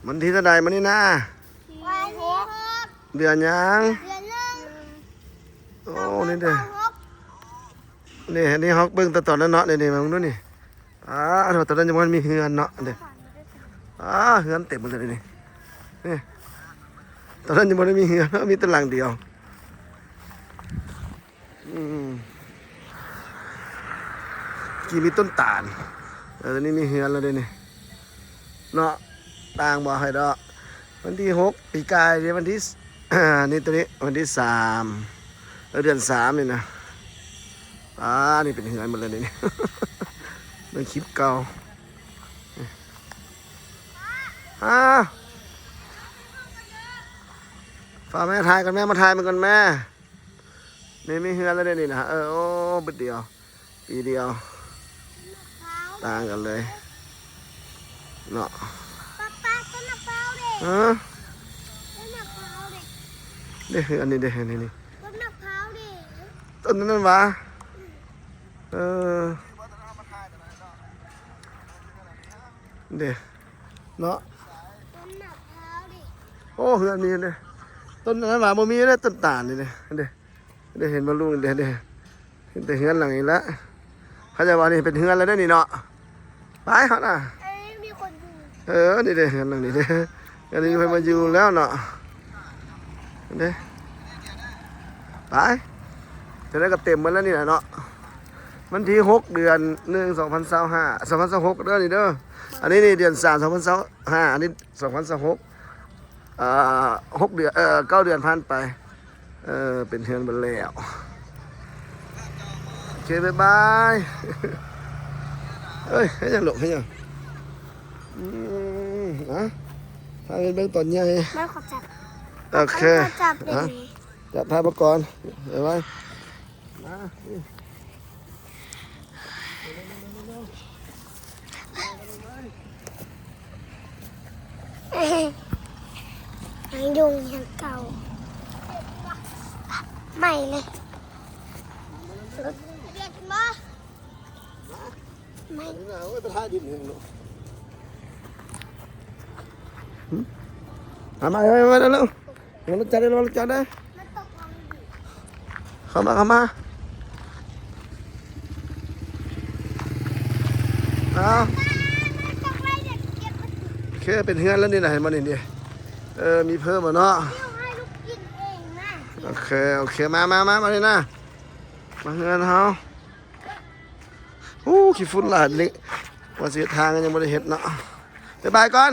ວັນທີເທົ່າໃດມື້ນີ້ນະ? ວັນທີຫົກ ເດືອນຫຍັງ? ເດືອນໜຶ່ງ ໂອ້ ນີ້ເດ້ ສອງພັນຊາວຫົກ ນີ້ ອັນນີ້ເຮົາເບິ່ງແຕ່ຕອນນັ້ນເນາະ ນີ້ໆ ມາເບິ່ງດູນີ້. ອ້າ ຕອນນັ້ນຍັງບໍ່ທັນມີເຮືອນເນາະ ເດ້ ອ້າ ເຮືອນເຕັມໝົດເລີຍນີ້ ນີ້ ຕອນນັ້ນຍັງບໍ່ໄດ້ມີເຮືອນ ມີແຕ່ຫຼັງດຽວ. ອືມ ກີ້ມີຕົ້ນຕານ ເອີ ນີ້ມີເຮືອນແລ້ວເດ້ນີ້ເນາະ. ຕ່າງບໍ່ໃຫ້ດອກ ວັນທີຫົກ ປີກາຍເດ້ ວັນທີ ນີ້ ໂຕນີ້ ວັນທີສາມ ເອີ ເດືອນສາມນີ້ນະ. ອ່າ ນີ້ເປັນເຮືອນໝົດເລີຍນີ້ ໃນຄລິບເກົ່າ. ອ້າວ ຝາກແມ່ຖ່າຍກ່ອນແມ່ ມາຖ່າຍມັນກ່ອນແມ່ ນີ້ມີເຮືອນແລ້ວເດ້ນີ້ນະ. ເອີ ໂອ້ ບຶດດຽວ ປີດຽວ ຕ່າງກັນເລີຍເນາະ. ປ້າ ປ້າ ຕົ້ນມະພ້າວເດ້ ຮະ ຕົ້ນມະພ້າວເດ້ ເດ້ ອັນນີ້ເດ້ ອັນນີ້ນີ້ ຕົ້ນມະພ້າວເດ້ ຕົ້ນນັ້ນຫວາ? ເອີ ເດ້ ເນາະ ຕົ້ນມະພ້າວເດ້ ໂອ້ ເຮືອນມີເດ້ ຕົ້ນນັ້ນຫວາ? ບໍ່ມີເດ້ ຕົ້ນຕານນີ້ເດ້ ເດ້ ເດ້ ເຫັນບໍ່ລຸງ ເດ້ ເດ້ ເຫັນແຕ່ເຮືອນຫຼັງນີ້ລະ. ເຂົາເຈົ້າວ່ານີ້ເປັນເຮືອນແລ້ວເດ້ນີ້ເນາະ. ໄປເຮົານະ ເອີ ມີຄົນຢູ່ ເອີ ນີ້ເດ້ ເຮືອນຫຼັງນີ້ເດ້ ອັນນີ້ເພິ່ນມາຢູ່ແລ້ວເນາະ ເດ້ ໄປ ຈະໄດ້ກໍເຕັມໝົດແລ້ວນີ້ນະເນາະ. ວັນທີຫົກ ເດືອນໜຶ່ງ ສອງພັນຊາວຫ້າ ສອງພັນຊາວຫົກເດີນີ້ເດີ. ອັນນີ້ນີ້ເດືອນສາມ ສອງພັນຊາວຫ້າ ອັນນີ້ ສອງພັນຊາວຫົກ ອ່າ ຫົກເດືອນ ເອີ ເກົ້າເດືອນຜ່ານໄປ ເອີ ເປັນເຮືອນເບິດແລ້ວ. ໂອເຄ ບາຍບາຍ. ເອີຍ ເຮັດຫຍັງລູກ ເຮັດຫຍັງ? ອືມ ອະ ພາໄປເບິ່ງຕອນໃຫຍ່ ມັນຂໍຈັບ ໂອເຄ ຂໍຈັບ ອະ ຈັບພາໄປກ່ອນ ບາຍບາຍ. ມາ ຍັງຢູ່ເຮືອນເກົ່າ ໃໝ່ເລີຍ ເດັດມາ ໃໝ່ ເອົາໄປທາດິນເອງລູກ ຫຶ ມາ ມາ ມາ ມາ ເອົາລົງ ລົງຈອດເດີ ລົງຈອດເດີ ເຂົ້າມາ ເຂົ້າມາ ເອົາ ໂອເຄ ເປັນເຮືອນແລ້ວນີ້ນະ ເຫັນບໍ່ນີ້ ເອີ ມີເພີ່ມແລ້ວເນາະ. ໂອເຄ ໂອເຄ ມາ ມາ ມາ ມານີ້ນະ ມາເຮືອນເຮົາ. ໂອ້ ຂີ້ຝຸ່ນຫຼາຍນີ້ ວ່າຊິເຮັດທາງກໍຍັງບໍ່ໄດ້ເຮັດເນາະ. ບາຍບາຍກ່ອນ.